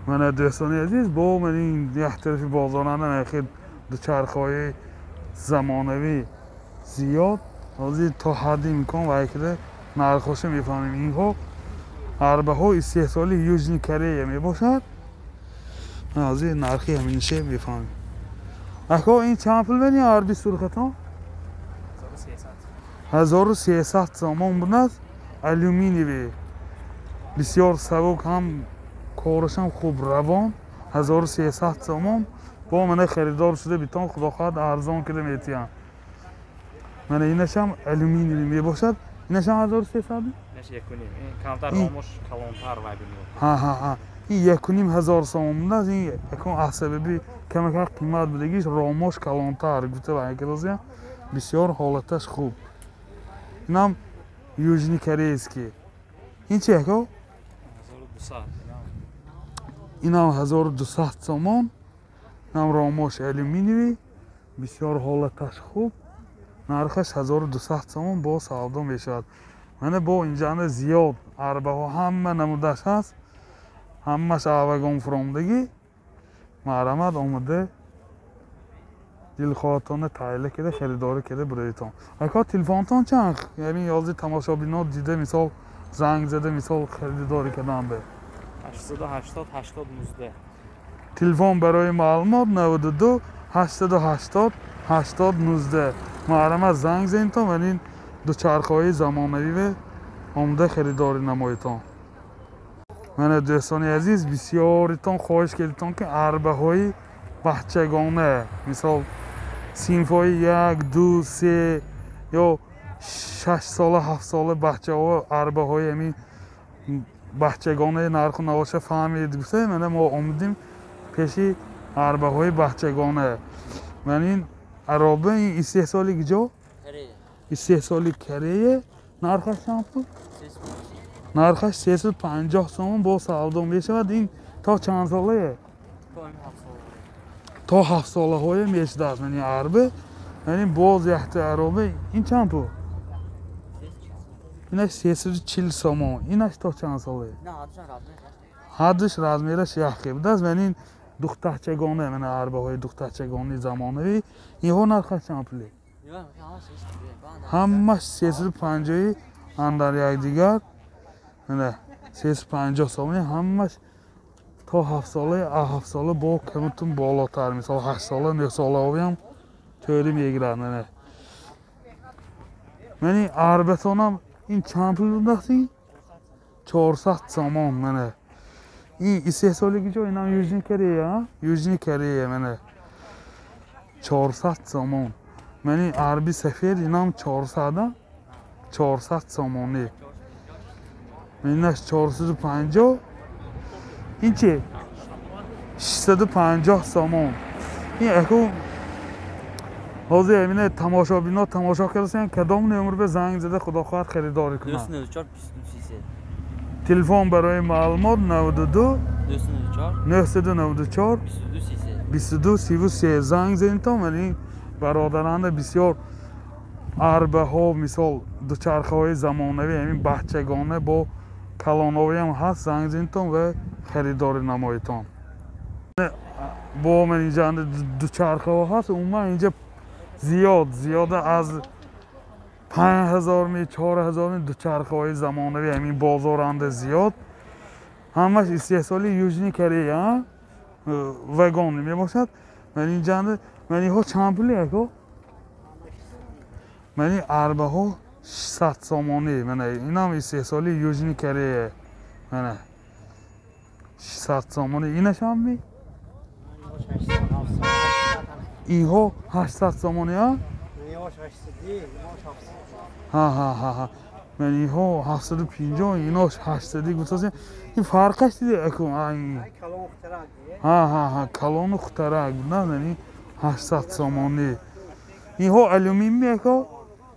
Мана дӯстони азиз, бо ман ин як тарафи бозоранда нахи дучархаҳои замонавӣ зиёд. Ҳозир то ҳадди имкон вайкида нархҳоша мефаҳмем. Инҳо арбаҳо истеҳсоли Южный Корея мебошад. Ҳозир нархи ҳаминише мефаҳмем. Ако, ин чанд пул медиҳем арби сурхатон? 1300 сомон будааст. Алюминиевый, бисёр сабук, ҳам корашам хуб, равон. 1300 сомон. Бо мана харидор шуда битон, худо хоҳад, арзон кида метиҳам. Мана инашам алюминиевый мебошад. Инашам 1300? Ҳа, ин 1500 сомон будааст. Ин якум аз сабаби камакак қимат будагиш, ромош калонтар гуфта вайкарозиям. Бисёр ҳолаташ хуб. Инам южный корейский. Ин чи, яко? Инам 1200 сомон. Инам ромош алюминиевый, бисёр ҳолаташ хуб. Нархаш 1200 сомон, бо савдо мешавад. Мана бо инҷанда зиёд арбаҳо, ҳама намудаш ҳаст, ҳамаш авагон фуромдагӣ. Марҳамат, омада дилхоҳатона тайла кида, харидорӣ кида бироитон. Ака, телефонтон чанд? Ҳамин ёзи тамошобино дида, мисол, занг зада, мисол, харидорӣ кардан бе. 880 80 19. Телефон барои маълумот 92 880 80 19. Марҳамат, занг зенитон ва ин дучархаҳои замонавӣ омода харидорӣ намоитон. Мана, дӯстони азиз, бисёритон хоҳиш кардитон, ки арбаҳои бачагона, мисол, синфҳои як, ду, се ё 6 сола, 7 сола бачаҳо, арбаҳои ҳамин бачагонаи нарху навоша фаҳмед гуфта. Мана мо омадем пеши арбаҳои бачагона. Ман ин ароба, ин истеҳсоли куҷо? Истеҳсоли Корея. Нархаш чанд пул? Нархаш 350 сомон, бо савдо мешавад. Ин то чанд солае? То 7 солаҳое мешудааст. Ман ин арба. Ман ин боз якта ароба. Ин чанд пул? Инаш 340 сомон. Инаш то чанд солае? Ҳардуш размераш яхе будааст. Ман ин духтарчагона, мана арбаҳои духтарчагони замонавӣ. Инҳо нархаш чанд пуле? Ҳамаш 350-и андар якдигар. Мана 350 сомони, ҳамаш то 7 сола, 7 сола бо камутун болотар, мисол, 8 сола, 9 солаҳоям тӯри мегирад. Мана мани арбатонам ин чанд пул будааст? Ин 400 сомон. Мана ин истеҳсоли куҷо? Инам Южный Корея, Южный Корея. Мана 400 сомон. Мани арби сафед, инам 400, 400 сомонӣ. Инаш 450. Ин чи? 650 сомон. Ин аку, ҳозир ҳамина тамошобино тамошо кардасан, кадом номер ба занг зада, худо хоҳад, харидорӣ кунад? Телефон барои маълумот 92 994 22 33. Занг зенитон. Вале ин бародаранда бисёр арбаҳо, мисол, дучархаҳои замонавӣ, ҳамин бачагона бо калоновиам ҳаст. Занг зенитон ва харидорӣ намоитон. Бо ман инҷа дучархаҳо ҳаст. Умуман инҷа зиёд, зиёда аз 5000 ми, 4000 ми дучархаҳои замонавӣ ҳамин бозоранда зиёд. Ҳамаш истеҳсоли Южный Корея, вагон мебошад. Ман инҷанда, ман инҳо чанд пули, ако? Ман ин арбаҳо 600 сомонӣ. Мана инам истеҳсоли Южный Корея. Мана 600 сомонӣ. Инашам ми? Инҳо 800 сомонӣ, а? Ҳа, ман инҳо 750, инош 800 гуфтасем. Ин фарқаш диде, аку? Ҳа, калону хутарак буда. Ман 800 сомонӣ. Инҳо алюминий, ако?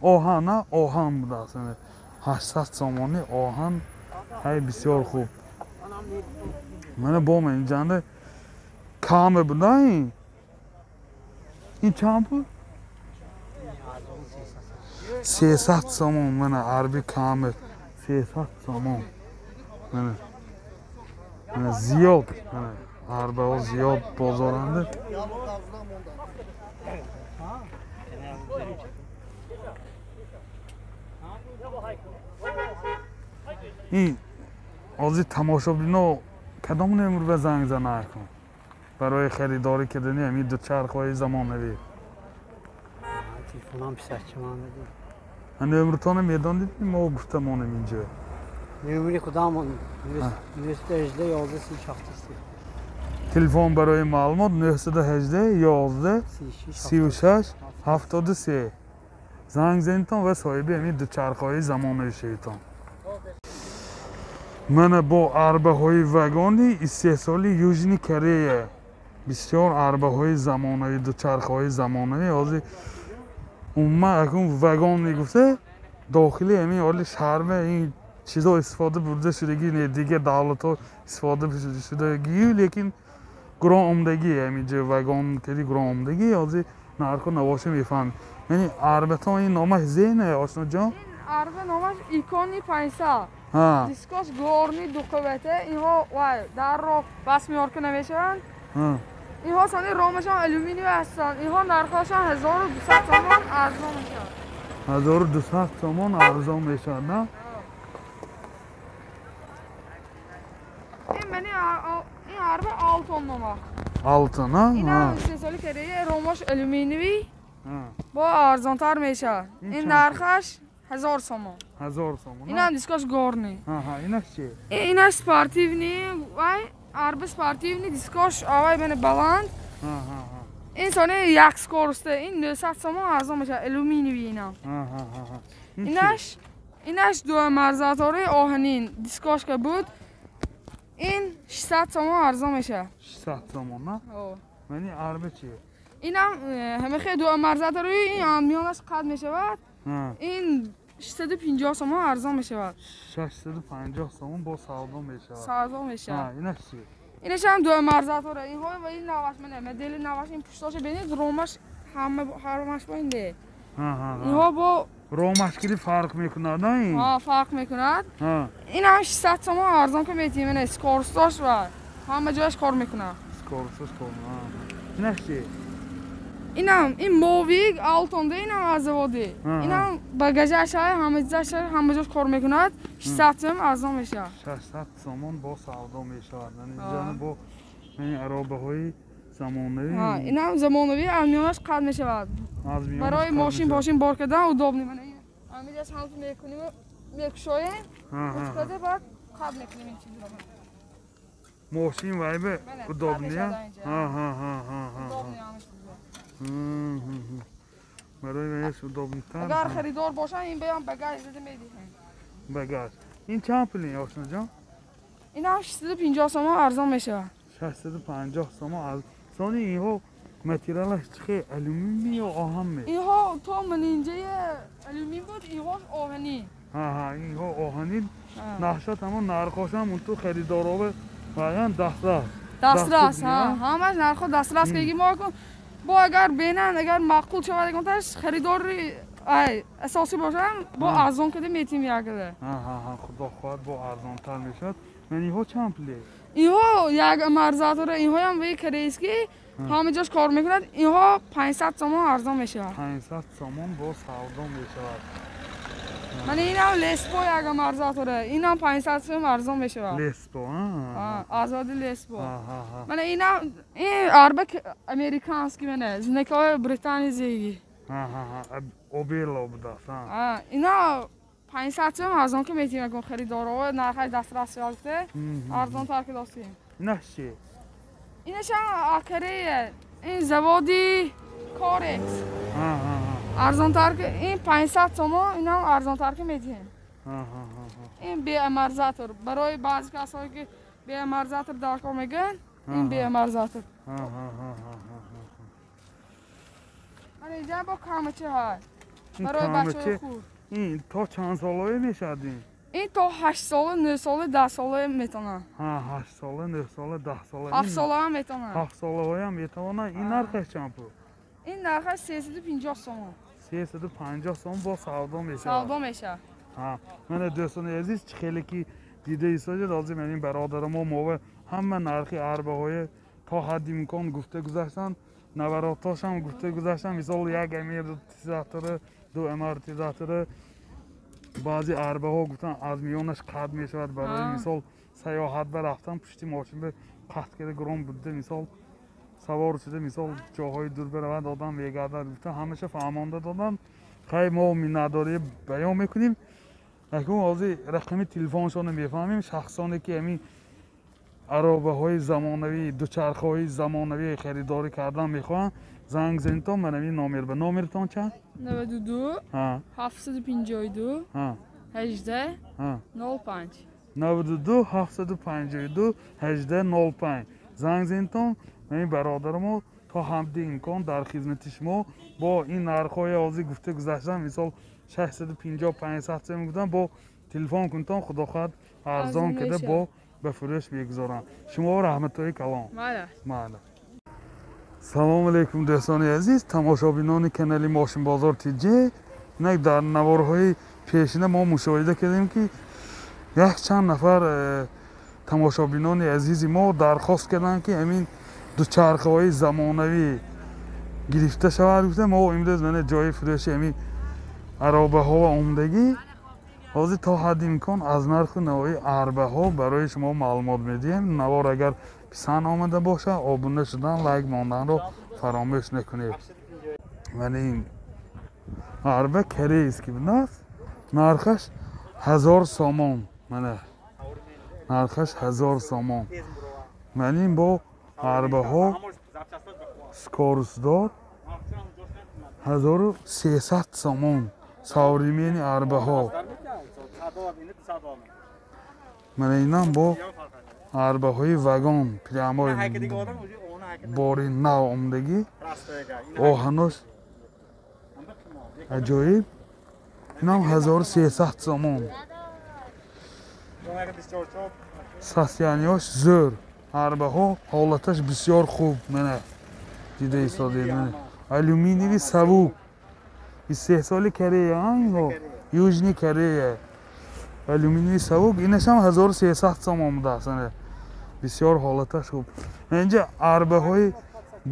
Оҳан, на, оҳан будааст. 800 сомонӣ, оҳан. Ҳай, бисёр хуб. Мана бо ман инҷанда каме буда. Ин чанд пул? 300 сомон. Мана арби каме 300 сомон. Мана Зиёд арбаҳо зиёд бозоранда. Ин ҳозир тамошобино кадом номер ба занг занад кун барои харидорӣ кардани ҳамин дучархҳои замонавӣ? Телефонам писарчиман. Номертонро медонед, мо гуфта монем инҷо? Номери худам 918 11 36. Телефон барои маълумот 918 11 36 73. Занг занедтон ва соҳиби ҳамин дучархҳои замонавӣ шаведтон. Мана бо арбаҳои вагони истеҳсоли Южный Корея. Бисёр арбаҳои замонавӣ, дучархҳои замонавӣ. Ҳозир умуман акун вагон мегуфта дохили ҳамин оли шаҳрма ин чизо истифода бурда шудагӣ не, дигар давлатҳо истифода шудагию, лекин гурон омдагӣ ҳаминҷо вагон кади гурон омдагӣ. Ҳозир нарху навоша мефаҳмем. Яъне арбатон ин номаш зена, ошноҷон? Ин арба номаш Икони 500. Дискош горни дуқуввата. Инҳо вай дарро бас меёрка намешаванд. Инҳо сони ромашон алюминиевӣ ҳастанд. Инҳо нархҳошон 1200 сомон арзон мешавад. 1200 сомон арзон мешавад, на? Ин мани ин арба Алтон нома. Алтон, а? Ин истеҳсоли Корея, ромаш алюминиевӣ. Бо арзонтар мешавад. Ин нархаш 1000 сомон. 1000 сомон. Инам дискош горни. Инаш чи? Инаш спортивный, вай арба спортивный, дискош авай мана баланд. Ин сони як скоросте, ин 900 сомон арзон мешавад, алюминиевый инам. Инаш ду амортизатори оҳанин, дискошка буд. Ин 600 сомон арзон мешавад. 600 сомон, на? Мани арба чи? Инам ҳамахе ду амортизатори, ин миёнаш қад мешавад. Ин 650 сомон арзон мешавад. 650 сомон бо савдо мешавад. Савдо мешавад. Инаш чи? Инаш ҳам ду амортизатор. Инҳо ва ин наваш мана модели наваш, ин пуштоша бинед, ромаш ҳама ҳармаш бо ин де. Инҳо бо ромаш кири фарқ мекунад, на ин? Ҳа, фарқ мекунад. Ин ҳам 600 сомон арзон ки метиҳем, мана скоросташ ва ҳама ҷояш кор мекунад. Скоросташ кор. Инаш чи? Инам ин Мовик Алтонда, инам аз заводи. Инам багажаш ҳай, ҳама чизаш ҳай, ҳама ҷош кор мекунад. 600 сомон арзон мешавад. 600 сомон бо савдо мешавад. Инҷо бо ин аробаҳои замонавӣ. Ҳа, инам замонавӣ, аз миёнаш қад мешавад. Барои мошин бошин бор кардан удобный. Мана ҳаминҷаш ҳам мекунем, мекушоем, кушода баъд қад мекунем ин чизро. Мошин вайбе удобный. Ҳа. Барои вайш удобнитар. Агар харидор бошанд, ин баён багаж зада медиҳем. Багаж. Ин чанд пул ин, ошноҷон? Ин ҳам 650 сомон арзон мешавад. 650 сомон аз сони инҳо материалаш чӣ, алюминий ё оҳан ме? Инҳо то манинҷаи алюминий буд, инҳош оҳанӣ. Ҳа, инҳо оҳанӣ. Нақшат ҳамон нархошам он ту харидоро ваян дастрас. Дастрас, ҳа, ҳамаш нархо дастрас каги мо кун. Бо агар бинанд, агар маъқул шавад, ягонташ харидори ай асосӣ бошанд, бо арзон када метиҳем якда. Ҳа, худо хоҳад бо арзонтар мешавад. Ман инҳо чанд пуле? Инҳо як амортизатор, инҳоям ваи корейский, ҳама ҷош кор мекунад. Инҳо 500 сомон арзон мешавад. 500 сомон бо савдо мешавад. Мана инам Леспо як амортизатор, инам 500 сомон арзон мешавад. Леспо, ҳа? Азоди Леспо. Мана инам ин арба американский, мана знакҳои Британия зиги. Ҳа, обело будааст, ҳа. Ҳа, ина 500 сомон арзон ки метиҳем, ягон харидорҳо нархаш дастрас ёфта, арзонтар ки достем. Инаш чи? Инашам Корея, ин заводи Корекс. Арзонтар ки ин 500 сомон, инам арзонтар ки метиҳем. Ин беамортизатор барои баъзе касое ки беамортизатор дар кор мегӯянд, ин беамортизатор. Мана инҷа бо камачи ҳаст барои бачаҳои худ. Ин то чанд солое мешавад ин? Ин то 8 сола, 9 сола, 10 сола метавонад. Ҳа, 8 сола, 9 сола, 10 сола. 7 сола ҳам метавонад. 7 солаҳоям метавонад. Ин нархаш чанд пул? Ин нархаш 350 сомон. 350 сомон бо савдо мешавад. Савдо мешавад. Ҳа, мана дӯстони азиз, чӣ хеле ки дида истодед, ҳозир ман ин бародарамо мова Ҳама нархи арбаҳои то ҳадди имкон гуфта гузаштанд, наворотошам гуфта гузаштанд. Мисол як амортизатори, ду амортизатори, баъзе арбаҳо гуфтанд аз миёнаш қад мешавад барои мисол саёҳат ба рафтан пушти мошин ба қат карда гурон буда мисол савор шуда мисол ҷоҳои дур биравад одам мегардад гуфтан ҳамаша фаҳмонда доданд. Хай мо миннатдорӣ баён мекунем. Акун ҳозир рақами телефоншонро мефаҳмем. Шахсоне ки ҳамин аробаҳои замонавӣ, дучархаҳои замонавӣ харидорӣ кардан мехоҳанд, занг занитон ман ҳамин номер ба. Номертон чанд? 92 752 18 05. 92 752 18 05. Занг занитон ҳамин бародари мо то ҳадди имкон дар хизмати шумо бо ин нархҳои ҳозир гуфта гузаштан мисол 650 500 сом гуфтан бо телефон кунтон худо хоҳад арзон карда бо ба фурӯш мегузоранд. Шумо раҳматҳои калон. Майла. Салом алейкум дӯстони азиз, тамошобинони канали Мошинбозор ТЖ. Инак дар наворҳои пешина мо мушоҳида кардем ки якчанд нафар тамошобинони азизи мо дархост карданд ки ҳамин дучархаҳои замонавӣ гирифта шавад. Гуфта мо имрӯз мана ҷои фурӯши ҳамин аробаҳо ва омдагӣ ҳозир то ҳадди имкон аз нарху навои арбаҳо барои шумо маълумот медиҳем. Навор агар писанд омада бошад, обуна шудан, лайк монданро фаромӯш накунед. Мана ин арба корейский будааст, нархаш 1000 сомон. Мана нархаш 1000 сомон. Мана ин бо арбаҳо скоростдор 1300 сомон. Современный арбаҳо. Мана инам бо арбаҳои вагон прямой бори нав омдагӣ, оҳанош аҷоиб. Инам 1300 сомон. Сасяниёш зӯр. Арбаҳо ҳолаташ бисёр хуб. Мана дида истодед. Алюминиеви савук. Истеҳсоли Корея, инҳо Южный Корея. Алюминиеви савук инашам 1300 сомон будааст. Бисёр ҳолаташ хуб. Инҷа арбаҳои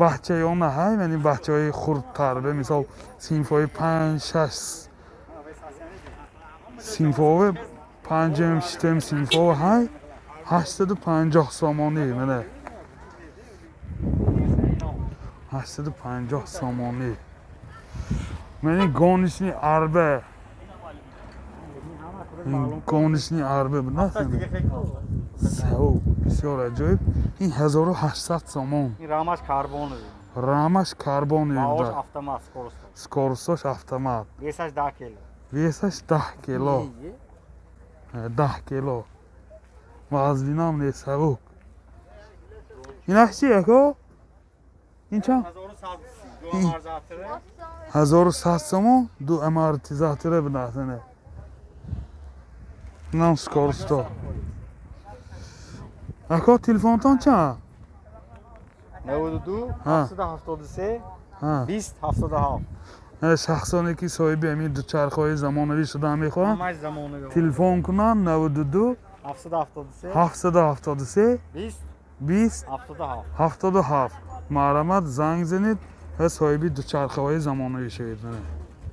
бачаёна ҳай, яъне бачаҳои хурдтар, ба мисол синфҳои 5, 6 синфҳои 5, 6 синфҳо ҳай 850 сомонӣ. Мана 850 сомонӣ. Мани гонишни арба. Гонишни арба будааст. Савук, бисёр аҷоиб. Ин 1800 сомон. Ин рамаш карбон. Рамаш карбон. Баош автомат скорост. Скоростош автомат. Весаш 10 кило. Весаш 10 кило. 10 кило. Вазнинам не савук. Инаш чи ако? Ин чанд? 1100 сомон ду амортизатора будааст. Инам скоросто. Ако телефонтон чанд? 92 773 20 77. Шахсоне ки соҳиби ҳамин дучархаҳои замонавӣ шудан мехоҳанд, телефон кунанд 92 773 20 77. Марҳамат занг занед ва соҳиби дучархаҳои замонавӣ шавед.